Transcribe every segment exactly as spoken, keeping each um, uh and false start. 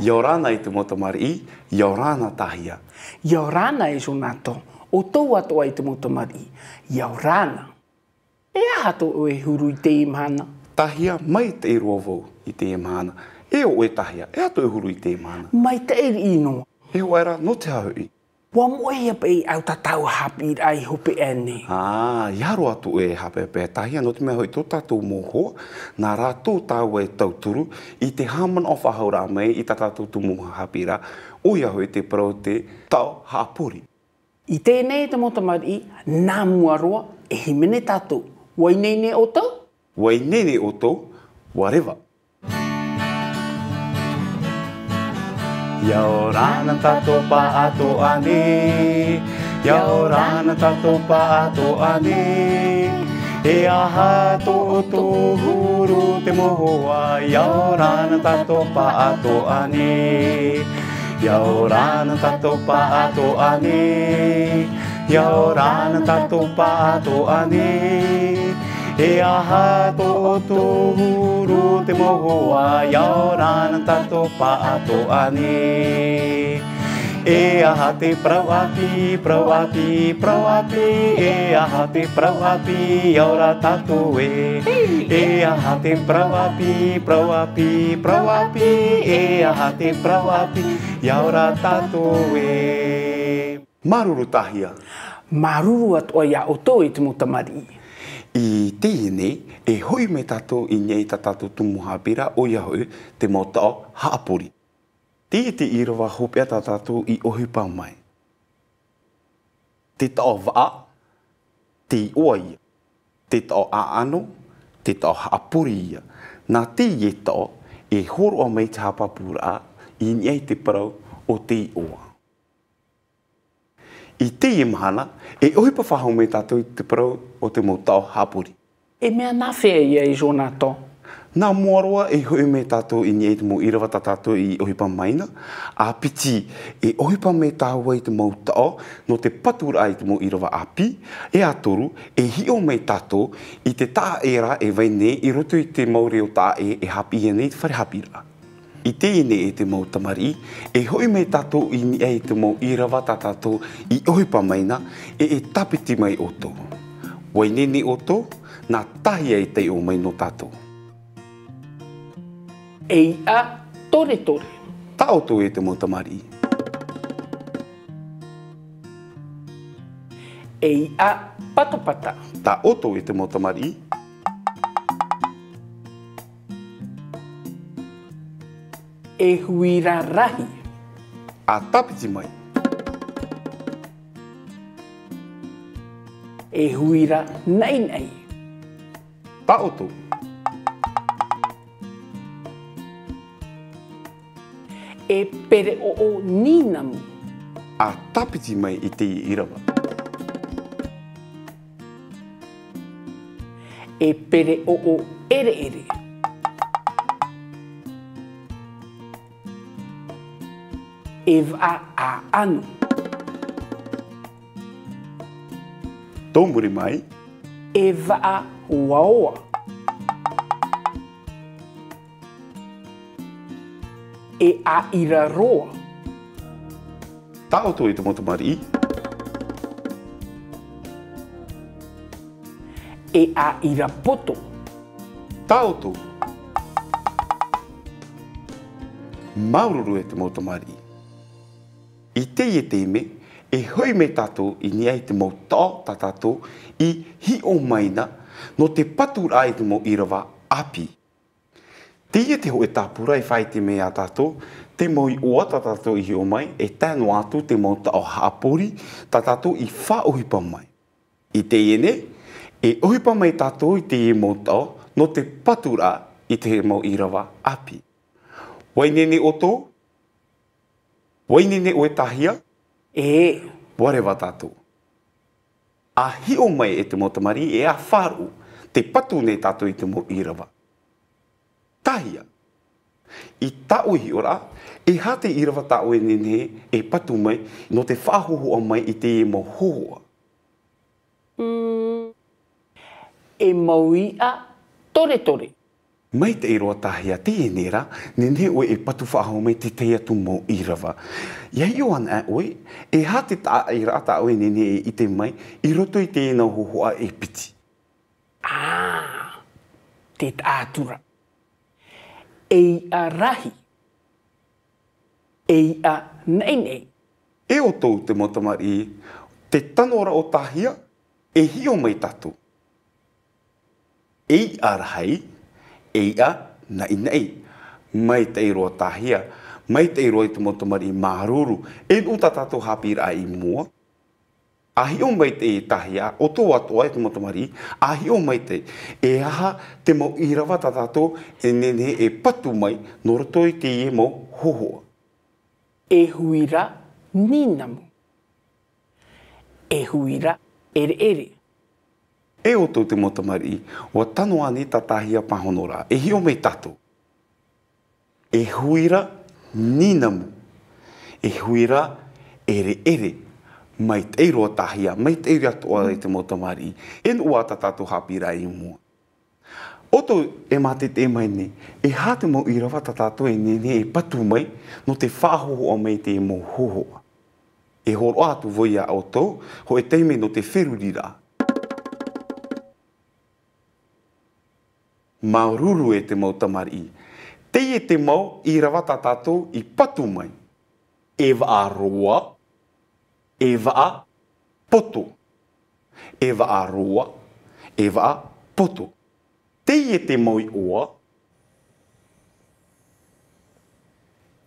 ʻIa ora na e te mau tamariʻi, ʻia ora na Tahia. ʻIa ora na e Jonathan, ʻoutou atoʻa e te mau tamariʻi, ʻia ora na. E aha tō ʻoe huru i teie mahana? Tahia, maitaʻi roa vau i teie mahana. E ʻo ʻoe Tahia, e aha tō ʻoe huru i teie mahana? Maitaʻi riʻi noa. E hoa ra, nō te aha hoʻi? ʻUa moʻehia paʻi ʻau tātou haʻapiʻiraʻa i hope aʻe nei. Ā, ʻia aro atu ʻoe e haʻapeʻapeʻa Tahia, nō te mea hoʻi tō tātou mau hoa, nā rātou tāua e tauturu i te haʻamanaʻo faʻahou raʻa mai i tā tātou tumu haʻapiʻiraʻa, ʻoia hoʻi te parau o te taʻo haʻapori. I teie nei e te mau tamariʻi, nā mua roa, e hīmene tātou. ʻUa ineine ʻoutou? ʻUa ineine ʻoutou, ʻua reva. ʻIa ora na tātou pāʻātoʻa nei. ʻIa ora na tātou pāʻātoʻa nei. E aha tō ʻoutou huru te mau hoa? ʻIa ora na tātou pāʻātoʻa nei. ʻIa ora na tātou pāʻātoʻa nei. ʻIa ora na tātou pāʻātoʻa nei. E aha tō ʻoutou huru te mau hoa? ʻIa ora na tātou pāʻātoʻa nei. E aha te parau ʻāpī, parau ʻāpī, parau ʻāpī? E aha te parau ʻāpī, ʻia ora tātou ē? E aha te parau ʻāpī, parau ʻāpī, parau ʻāpī? E aha te parau ʻāpī, ʻia ora tātou ē? Māuruuru Tahia. Māuruuru atoʻa ia ʻoutou e te mau tamariʻi. I teie nei, e hoʻi mai tātou i niʻa i tā tātou tumu haʻapiʻiraʻa, ʻoia hoʻi te mau taʻo haʻapori. Teie te ʻīrava hopeʻa tā tātou i ʻohipa mai. Te taʻo vaʻa, te iʻoa ia. Te taʻo ʻaʻano, te taʻo haʻapori ia. Nā teie taʻo, e hōroʻa mai te haʻapāpūraʻa i niʻa i te parau o te iʻoa. I teie mahana, e ʻohipa faʻahou mai tātou i te parau o te mau taʻo haʻapori. E mea nāfea ia e Jonathan? Nā mua roa, e hoʻi mai tātou i niʻa i te mau ʻīrava tā tātou i ʻohipa mai na. ʻA piti, e ʻohipa mai tāua i te mau taʻo nō te paturaʻa i te mau ʻīrava ʻāpī. E ʻa toru, e hiʻo mai tātou i te taʻaʻē ra e vai nei i roto i te mau reo taʻaʻē e haʻapiʻihia nei i te fare haʻapiʻiraʻa. I teie nei e te mau tamariʻi, e hoʻi mai tātou i niʻa i te mau ʻīrava tā tātou i ʻohipa mai na, e, e tāpiti mai ʻoutou. ʻUa ineine ʻoutou, nā Tahia e taiʻo mai nō tātou. E iʻa toretore. Tā ʻoutou e te mau tamariʻi. E iʻa patapata. Tā ʻoutou e te mau tamariʻi. E huira rahi. ʻA tāpiti mai. E huira naʻinaʻi. Tā ʻoutou. E pereʻoʻo nīnamu. ʻA tāpiti mai i teie ʻīrava. E pereʻoʻo ʻereʻere. E vaʻa ʻaʻano. Tō muri mai. E vaʻa oaoa. E ʻāʻira roa. Tā ʻoutou e te mau tamariʻi. E ʻāʻira poto. Tā ʻoutou. Māuruuru e te mau tamariʻi. I teie taime, e hoʻi mai tātou i niʻa i te mau taʻo tā tātou i hiʻo mai na, nō te paturaʻa i te mau ʻīrava ʻāpī. Teie te hōʻē tāpura e faʻaʻite mai ia tātou, te mau iʻoa tā tātou i hiʻo mai, e tae noa atu te mau taʻo haʻapori tā tātou i faʻaʻohipa mai. I teie nei, e ʻohipa mai tātou i teie mau taʻo, nō te paturaʻa i te mau ʻīrava ʻāpī. ʻUa ineine ʻoutou? ʻUa ineine ʻoe Tahia? ʻĒ. ʻUa reva tātou. ʻA hiʻo mai e te mau tamariʻi, e ʻa faʻaroʻo, tē patu nei tātou i te mau ʻīrava. Tahia. I tā ʻoe hiʻoraʻa, e aha te ʻīrava tā ʻoe e nehenehe e patu mai, nō te faʻahōhoʻa mai i teie mau hōhoʻa? Mm. E mau iʻa toretore. Maitaʻi roa Tahia, teie nei rā, nehenehe ʻoe e patu faʻahou mai te tahi atu mau ʻīrava. ʻIa hiʻo anaʻe ʻoe, e aha te taʻaʻēraʻa tā ʻoe e nehenehe e ʻite mai, i roto i teie nau hōhoʻa e piti. Ā, te taʻatura. E iʻa rahi. E iʻa naʻinaʻi. E ʻoutou te mau tamariʻi, te tano ra o Tahia, e hiʻo mai tātou. E iʻa rahi, e iʻa naʻinaʻi. Maitaʻi roa Tahia, maitaʻi roa i te mau tamariʻi māuruuru. E nuʻu tā tātou haʻapiʻiraʻa i mua. ʻA hiʻo mai te Tahia, ʻoutou atoʻa e te mau tamariʻi, ʻa hiʻo mai te, e aha te mau ʻīrava tā tātou e nehenehe e patu mai, nō roto i teie mau hōhoʻa. E huira nīnamu. E huira ʻereʻere. E ʻoutou te mau tamariʻi, ʻua tano ānei tā Tahia pāhono ra, e hiʻo mai tātou. E huira nīnamu. E huira ʻereʻere. Maitaʻi roa Tahia, maitaʻi roa atoʻa i te mau tamariʻi. E nuʻu ā tā tātou haʻapiʻiraʻa i mua. ʻOutou e mātete mai nei, e aha te mau ʻīrava tā tātou e nehenehe e patu mai, nō te faʻahōhoʻa mai i te mau hōhoʻa. E hōroʻa atu vau ia ʻoutou, hōʻē taime nō te feruriraʻa. Māuruuru e te mau tamariʻi. Teie te mau ʻīrava tā tātou i patu mai. E vaʻa roa, e vaʻa poto. E vaʻa roa, e vaʻa poto. Teie te mau iʻoa,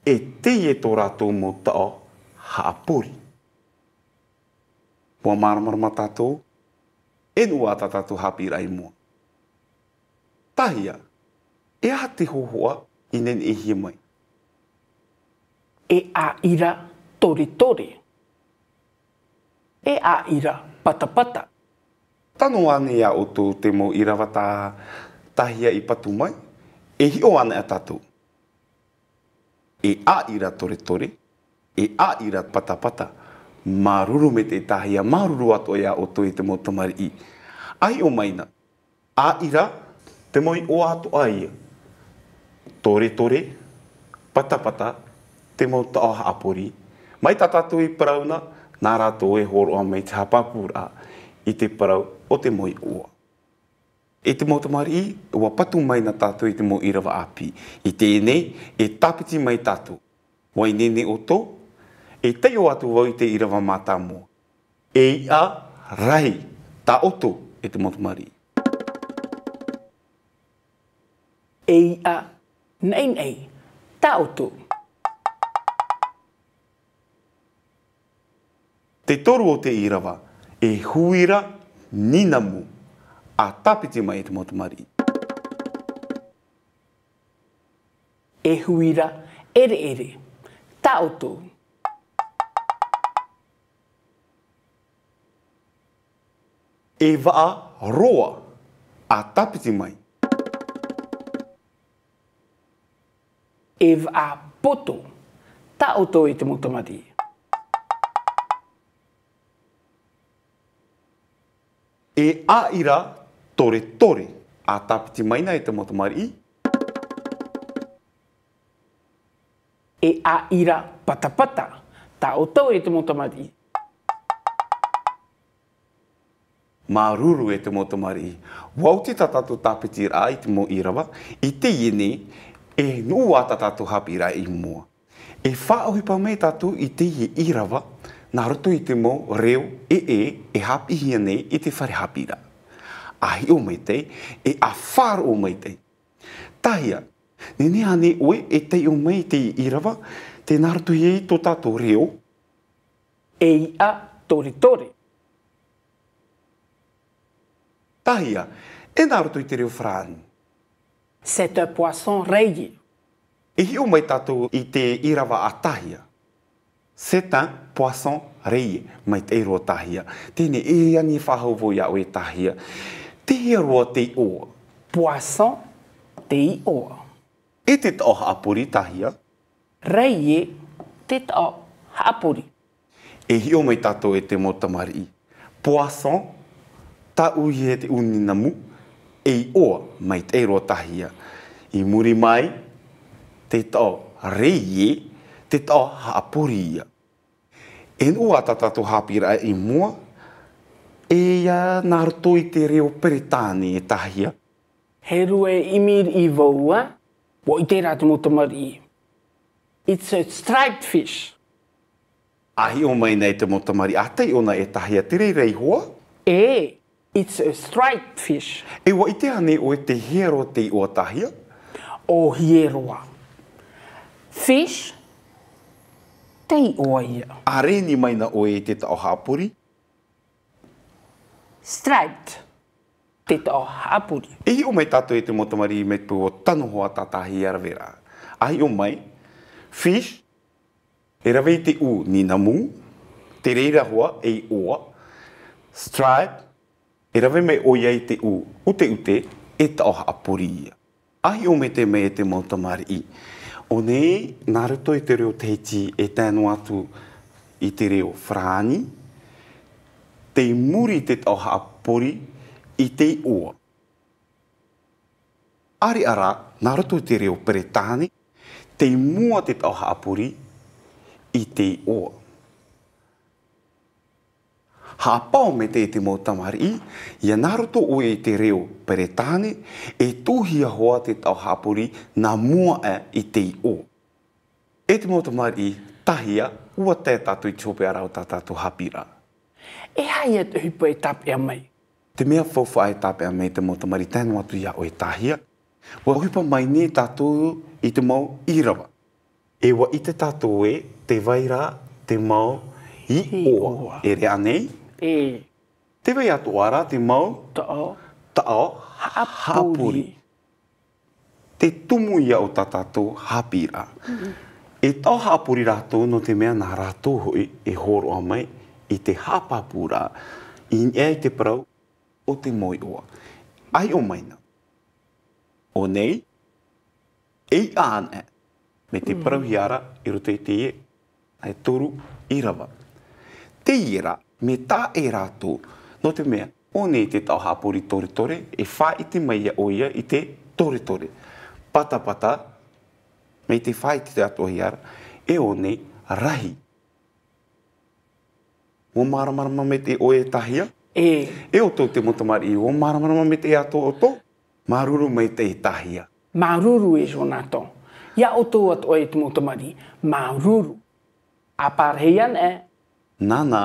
e teie tō rātou mau taʻo haʻapori. ʻUa māramarama tātou, e nuʻu ā tā tātou haʻapiʻiraʻa i mua. Tahia, e aha te hōhoʻa i neheneʻihia mai? E ʻāʻira toretore. E ʻāʻira patapata. Tano ānei ia ʻoutou te mau ʻīrava tā Tahia i patu mai, e hiʻo anaʻe tātou. E ʻāʻira toretore, e ʻāʻira patapata. Māuruuru maitaʻi Tahia, māuruuru atoʻa ia ʻoutou e te mau tamariʻi. ʻA hiʻo mai na. ʻĀʻira, te mau iʻoa atoʻa ia. Toretore, patapata, te mau taʻo haʻapori. Mai tā tātou i parau na, nā rātou e hōroʻa mai te haʻapāpūraʻa i te parau o te mau iʻoa. E te mau tamariʻi, ʻua patu mai na tātou i te mau ʻīrava ʻāpī. I teie nei, e tāpiti mai tātou. ʻUa ineine ʻoutou, e taiʻo atu vau i te ʻīrava mātāmua. E iʻa rahi, tā ʻoutou, e te mau tamariʻi. E iʻa naʻinaʻi, tā ʻoutou. Te toru o te ʻīrava, e huira nīnamu, ʻa tāpiti mai e te mau tamariʻi. E huira ʻereʻere, tā ʻoutou. E vaʻa roa, ʻa tāpiti mai. E vaʻa poto, tā ʻoutou e te mau tamariʻi. E ʻāʻira toretore, ʻa tāpiti mai na e te mau tamariʻi. E ʻāʻira patapata, tā ʻoutou e te mau tamariʻi. Māuruuru e te mau tamariʻi. ʻUa oti tā tātou tāpitiraʻa i te mau ʻīrava, i teie nei, e nuʻu ā tā tātou haʻapiʻiraʻa i mua. E faʻaʻohipa mai tātou i teie ʻīrava, nā roto i te mau reo ʻē, e haʻapiʻihia nei i te fare haʻapiʻiraʻa. ʻA hiʻo maitaʻi, e ʻa faʻaroʻo maitaʻi. Tahia, nehenehe ānei ʻoe e taiʻo mai i te ʻīrava, tē nā roto ia i tō tātou reo? E iʻa toretore. Tahia, e nā roto i te reo farāni? C'est un poisson rayé. E hiʻo mai tātou i te ʻīrava a Tahia. C'est un poisson rayé, maitaʻi roa Tahia. Teie nei, e ani e faʻahou vau ia ʻoe Tahia. Tē hea roa te iʻoa? Poisson, te iʻoa. E te taʻo haʻapori Tahia? Rayé, te taʻo haʻapori. E hiʻo mai tātou e te mau tamariʻi. Poisson, tāʻu ia te ʻū nīnamu, e iʻoa, maitaʻi roa Tahia. I muri mai, te taʻo reie, te taʻo haʻapori ia. E nuʻu ā tā tātou haʻapiʻiraʻa i mua, e ia nā roto i te reo Peretāne e Tahia. He rua e ʻimi riʻi vau, ā? ʻUa ʻite rā te mau tamariʻi. It's a striped fish. A hiʻo mai nei te mau tamariʻi, a taiʻo na e Tahia te reira iho ā? E, it's a striped fish. E ʻua ʻite ānei ʻoe te hiero o te iʻoa Tahia? ʻO hiero ā. Fish, te iʻoa ia. A rēni mai na ʻoe i te taʻo haʻapori? Striped. Te taʻo haʻapori. E hiʻo mai tātou e te mau tamariʻi mai te peu ʻua tano hoʻi tā Tahia e rave ra. A hiʻo mai, fish, e rave i te ʻū nīnamu, te reira hoʻi e iʻoa, stripe, e rave mai ʻoia i te ʻū ʻuteʻute, e taʻo haʻapori ia. A hiʻo maitaʻi mai e te mau tamariʻi. ʻO nei, nā roto i te reo Tahiti e tae noa atu i te reo Farāni, tei muri i te taʻo haʻapori i te iʻoa. ʻAreʻa rā, nā roto i te reo Peretāne, tei mua te taʻo haʻapori i te iʻoa. Haʻapaʻo maitaʻi e te mau tamariʻi, ʻia nā roto ʻoe i te reo Peretāne, e tuʻuhia hoʻi te taʻo haʻapori nā mua aʻe i te iʻoa. E te mau tamariʻi, Tahia, ʻua tae tātou i te hopeʻa ra o tā tātou haʻapiʻiraʻa. E aha ia te ʻohipa e tāpeʻa mai? Te mea faufaʻa e tāpeʻa mai te mau tamariʻi, tae noa atu iā ʻoe Tahia. ʻUa ʻohipa mai nei tātou i te mau ʻīrava. E ʻua ʻite tātou ē, tē vai ra te mau iʻoa. Iʻoa. E rave ānei? E. Tē vai atoʻa ra te mau taʻo. Taʻo haʻapori. Haʻapori. Te tumu ia o tā tātou haʻapiʻiraʻa. Mm. E taʻo haʻapori rātou, nō te mea nā rātou hoʻi e hōroʻa mai i te haʻapāpūraʻa i niʻa i te parau o te mau iʻoa. A hiʻo mai na. ʻO nei, e iʻa ana, mai te parauhia ra i roto i teie, e toru ʻīrava. Teie rā, mea taʻa ʻē rātou, nō te mea, ʻo nei te taʻo haʻapori toretore, e faʻaʻite mai ia ʻoia i te toretore. Patapata, mai te faʻaʻite atoʻahia ra, e ʻo nei, rahi. ʻUa māramarama maitaʻi ʻoe Tahia? E. E ʻoutou te mau tamariʻi, ʻua māramarama maitaʻi atoʻa ʻoutou? Māuruuru maitaʻi Tahia. Māuruuru e Jonathan. Ia ʻoutou atoʻa e te mau tamariʻi, māuruuru. A pārahi ana e? Nānā.